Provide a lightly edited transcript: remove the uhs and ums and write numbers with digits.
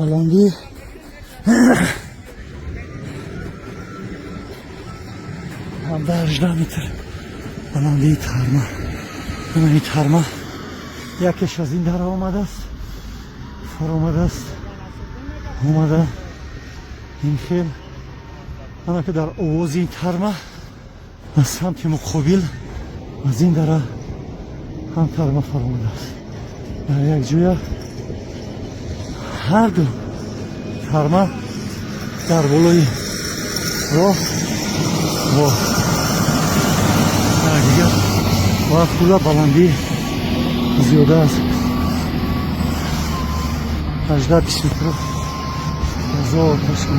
Баландии 17-18 метр баландии тарма. Ана ин тарма якеш аз ин дара омадааст, фаромадааст, омада ин хел. Ана ки дар овози ин тарма аз самти муқобил, аз ин дара ҳам тарма фаромадааст. Дар як ҷоя ҳарду тарма дар болои роҳ бо дигар ва худа баландӣ зиёда аз 18-20 метр ҳазор ташкил.